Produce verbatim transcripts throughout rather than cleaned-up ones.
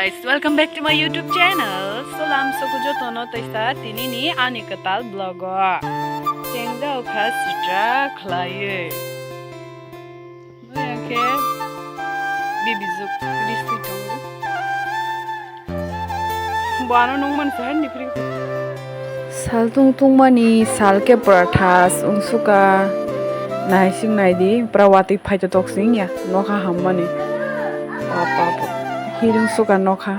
Guys, welcome back to my YouTube channel. Salam soko jotono teisa tini ni ani kwtal vlog o. Chengda ukha sitra khlaiwi. Nuyang khe bibijuk risi tongo. Bo ano nung man sahar ni phiri. Sal tung tungmani sal khe pura thas wngsuka. Naising naidi, pura watwi phaito toksing ya, nokha hammani. Bap, bap, bap. Hir wngsuka nokha.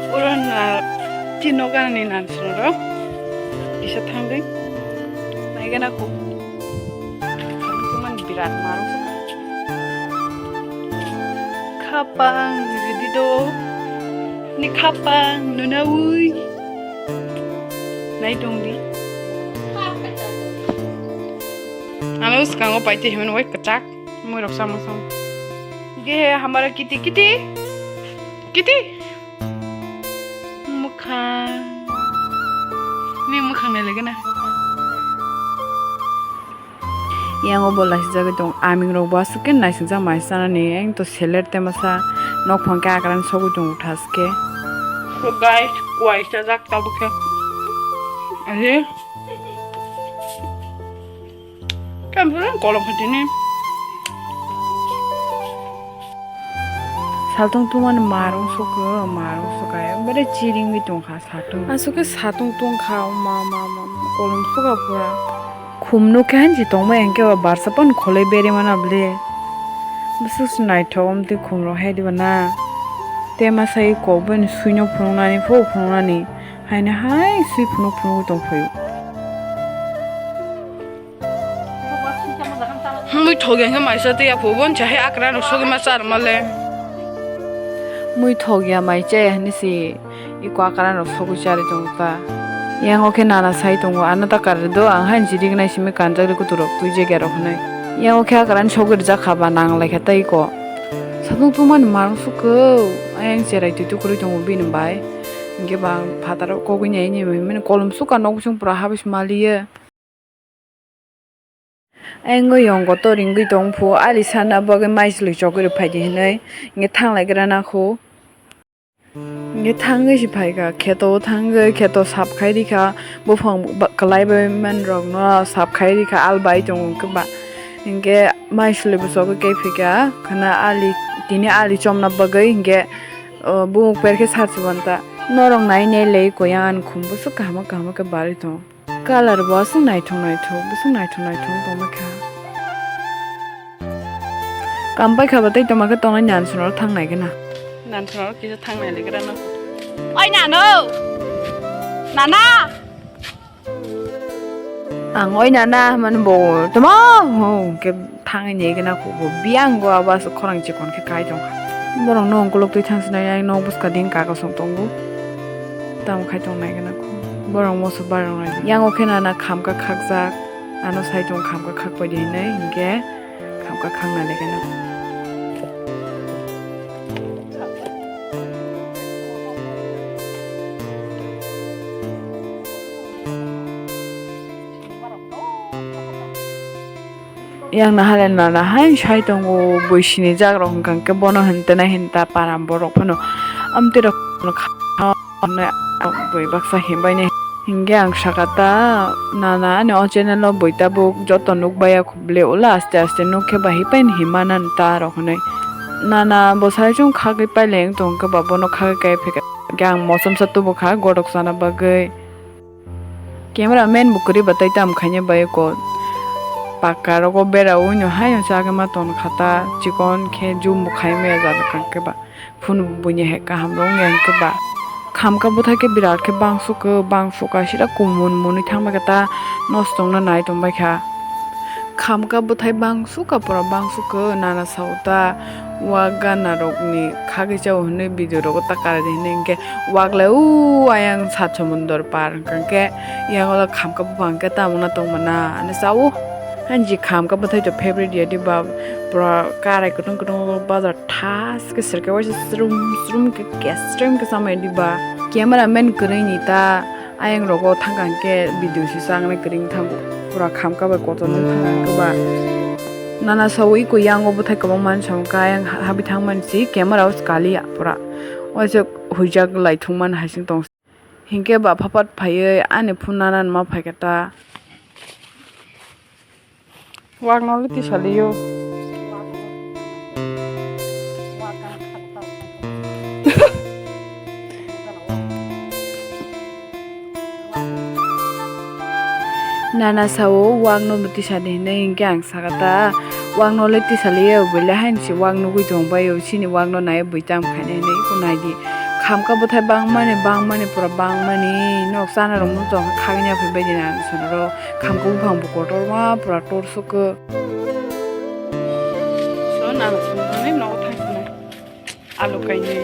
Oro na, ti nokha ni nan swnaro. Kisa thangwi. Naigana ko. Sal tung tungmani birat mar wngsuka. Khapang ridi do. Ni khapang nuna ui. Nai dong di. Ano skango paite himen wai kachak. Moi rok sama sama. Ge hamara kiti kiti. Kiti. Mukhang. Ni mukhang nai lagi na. Yang o bo laisijagwi tong, aming rok bo aswk khe naisingcha mai chanani, eng to seler te masa nok phang khe akran sogwi tongo thaske. So guys, kuai chajak tabuk khe. Are. Kam pura kolom khatini. Saltung tungmani marung sukha, marung sukha, ekbare chiringwi tongkha satung. Aswk khe satung tongkha, o ma, ma, ma, ma, kolom sukha pura. Khum nukhe hanchi tongma hwnkhe ba barsa phano kholoi beri mana ble. Bwswk se naithok omtwi khum rok hai diba na. Tema sai kok bini suino phunuknani, phu phunuknani. Haino hai sui phunuk phunuk tongphaio. Mui thogi hwnkhe maisa tei yaphu bo ncha hai akra no sogwi ma char male. Mui thogya mai chaya hinwi se iko akra no sogwi charwi tongo ta. Yang o khe nana sai tongo, ano ta kar do, ang haini chiri gnai simi kanjak ri kutu rok twi jegya rok hinwi. Yang o khe akra ni sogwi rijak kha ba nang lai kha tei iko. Satung tungmani marung sukho, ayang cherai twi tukurwi tongo bini bai. Hinkhe ba ang phataro kogwi nai nai bai mani kolom sukha nok bising pura habis maliye. Ayang o yong kotor ringwi tong phu, ali sana bagwi mai chwlwi chogwi rw phai di hinwi. Hinkhe thang lai gra na khu. Hinkhe thangwi se phai kha, kheto o thangwi kheto sap khai ri kha, buphang ba-, kwlai bai man rok no sap khai ri kha, al bai tongo hinkhe ba. Hinkhe mai chwlwi bo chogwi khe phi kha, khwna ali, tini ali chomna bagwi hinkhe, o, bumuk per khe sar chuban ta. Norok nai nai lai koi ang ani khum bwswk kaham kaham khe barwi tongo. Colour bo aswk naithok naithok, bwswk naithok naithok wng tongma kha. Kam pai kha bo tei tongma khe tongnai nan sunaro thang nai gana. Nan sunaro kisa thang nai le gana. Oi nano! Nana! Ang oi nana hwnmani bo tamo hwnkhe thangwi nai gana kugo biyang go abo aswk khorang chikon khe kai tongkha. Borok no ongkolok twi thang sinai yang nok bwskang ding kago song tongo. Tamo khai tong nai gana kho. Borok moso barok nai. Yang o khe nana khamka khakjak. Ano sai tong khamka khak pai di hinwi hinkhe khamka khak nai le gana. Yang nahale nana hai sai tongo bui sini jak rok hwnkha khe bono hinta na hinta param borok phano amtwi rok phano kha hwnwi bui baksa himbai ni hinkhe ang saka ta nana ani o channel o bui tabuk joto nukbaiya kho ble ulo aste aste nuk khe bahai pai hima nani ta rok hwnwi nana bo sai chwng khagwi paileng tong khe ba bono khagwi kai phikha khe ang mosom sa tubu kha godok sana bagwi. Camera man bo kwrwi ba tei tamo khaina bai ko pakka rogo bera ui no hai no chagwi ma ton kha ta chikon khe zoom bo khai maya jagwi kang khe ba phone bo buini hai kaham rok wng ya khe ba khamka bwthai khe birat khe bang sukha bang sukha sida kumun munwi thang bai kha ta nosto wngna nai tong bai kha khamka bwthai bang sukha pura bang sukha nana sao ta. Wak gana rok ni khagwi chao hinwi video rogo ta kara di hinwi hinkhe wak lai o ayang sat somondor par hwnkha khe yang o khamka buphang khe tamo na tong mana ani chao. Ani je khamka bwthai to favorite ya diba pura karai kwtwng kwtwng bazar thas khe serkhe waisa srum srum khe kestrem khe chamai diba camera man kwrwi ni ta. Ayang rogo thangkha hwnkhe video se changna kwrwi wngthango. Pura khamka bai kotor wng thangkha hwnkhe ba. Nana sawi ko yango bwthai kwbangma ni samung kha, ayang ha-, habwi thangmani si camera o swkaliya pura. Waisa huijak lai thwngmani hai sing tong. Hinkhe ba phapat phaiwi ani phone nana nima phaikha ta. Wakno le tisaliyo. Nana sao, "Wakno bo tisadi," hinwi, hinkhe ang sakha ta, "Wakno le tisaliya, bwle haini se wak nugwi tong bai o, chini wakno naiwi bui tam khainai hinwi, eko naidi." Khamkha bwthai bangmani, bangmani, pura bangmani, nok chana rok no tong kha, khagini aphai bai di nana sana rok. Khamkha buphang bo kotorma, pura tor sukha. So, nana sana rok ni nogo thang sana. Alu kainwi,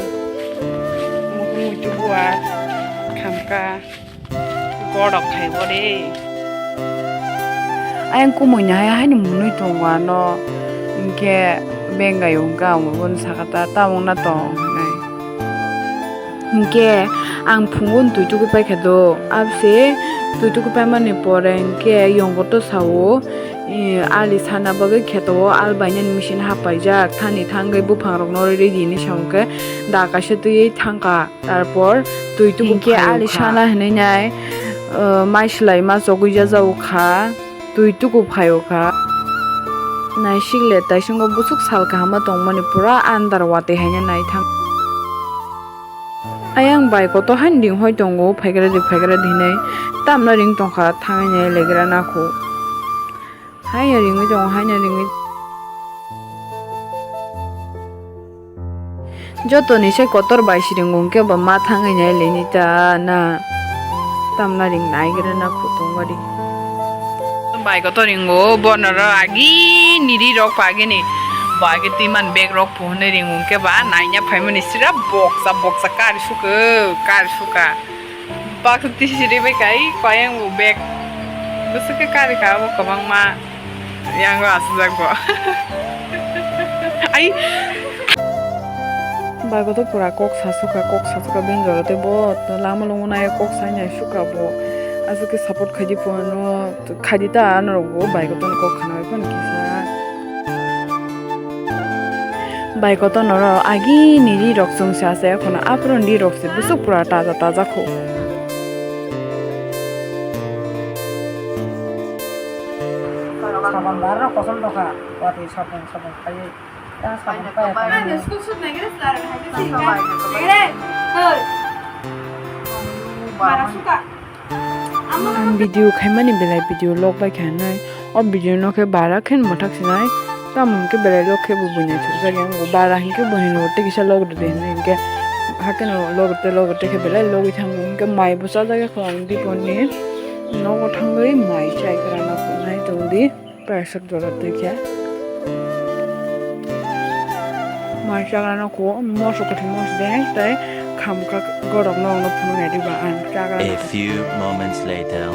muitu bua, khamkha, gorok khaibo de. Ayang kumui ni hai haini munui tongo ano, hinkhe bengai wngkha ang bo bono sakha ta, tamo wngna tong hinwi. Hinkhe ang phungo twi tuku paikha do, abse twi tuku paimani pore hinkhe yongbo to sao. Ee, ali sana bagwi kheto o al bainani machine hapaijak, thani thangwi buphangrokno ridi hinwi sa hwnkhe da kaisa twiwi thangkha, tarpor twi tuku hinkhe phaio ali kha. Sana hinwi nai, ee, mai swlai ma chogwi jajao kha, twi tuku phaio kha. Naisikle taisingo bwswk sal kaham ma tongmani pura andar watwi haino naithang. Ayang bai kotor haino ring hoi tongo, phaigra di, phaigra di hinwi tamno ring tongkha, thangwi nai legra nakho. Haino ringwi tongo, haino ringwi. Jotoni se kotor bai si ringo hwnkhe bo ma thangwi nai leni ta na. Tamna ring naigra na khutungma ring. Bai kotor ringo, bono ro agi ni ri rok pa agi ni. Bo agi twi man bag rok puhunwi ringo hwnkhe ba naina phaimani sira boksa boksa kari suka, kari suka. Baksa tisi ri bai kai, koyang bo bag. Bwswk khe kari kha bo kwbangma. Yango aswk jak bo. Ai. Bai kotor pura kok sasukha, kok sasukha bini jora tei bo lama lama nai kok sai nai sukha bo. Aswk khe support khaidi phano, khaidi ta norok bo bai kotor ni kok khna bai phano kisa. Bai kotor norok agi ni ri rok chwng se asa, ekhono aphuru ni ri rok se bwswk pura taja taja kho. Sabon bar rok kosom tongkha, watwi sabon, sabon khaiwi. Ta sabon kaya kaya. Ang video khaimani belai video log bai kha hinwi. O video no khe bara khe mwthak sinai. Tamo hwnkhe belai log khe bo buini thukjak yang bo bara hinkhe bo hino tei kisa log rwdi hinwi hinkhe. Hakhe no log rwte log rwte khe belai logwi thango hinkhe mai bo chajak ya kho ang dipon ni. Nogo thangwi mai chai gra no nai tongdi. Pressure jora twi khe. Mai chagra no kho, moso kwthwi moso de, tei khamkha gorok no, no phunuk nai diba ang chagra no. A few moments later.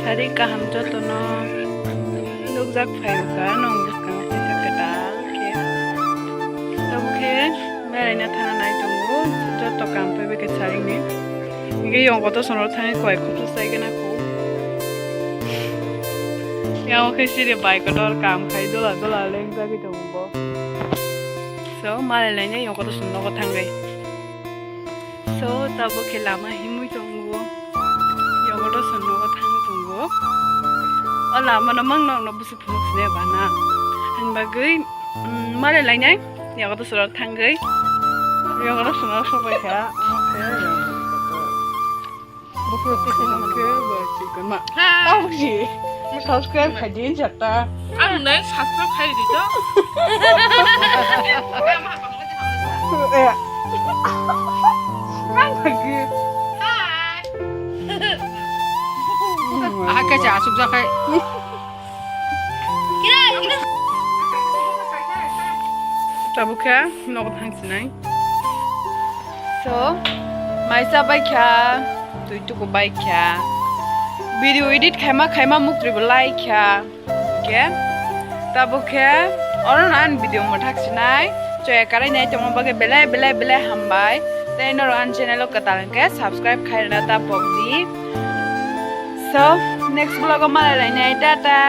Sari kaham joto no nukjak phai rwkha, nong bwskang kaisa kwtal khe. Tabuk khe beraina thana nai tongo, joto kam phaibai khe sari ni. Hingke yong kotor sono thangwi koi khopsa sai gana kho. Yang khe siri bai kotor kam khai dola dola leng jagwi tongo bo. So malai lainai yong kotor sono nogo thangwi. So tabuk khe lama himwi tongo. Yong kotor sono nogo thangwi tongo. O lama no mang nok no busu phunuk sine bana. Ani bagwi, mm, malai lainai. Yago to sura thangwi. Yago to sura sobai kha. Subscribe khai din chata. Ang nai subscribe khai di to. Eh. Ang lagi. Hi. Ah, kacha asuk jakai. Tabuk khe nogo thang sinai. So, maisa bai kha, twi tuku bai kha. Video edit khaima khaima muktwi bo lai kha. Khe, tabuk khe, oro no ani video mwthak sinai. Choya karai nai tongma bagwi belai belai belai hambai. Tei norok ani channel o kwtal hwnkhe subscribe khai rwna ta pokdi. So, next vlog o malai lainai. Tata.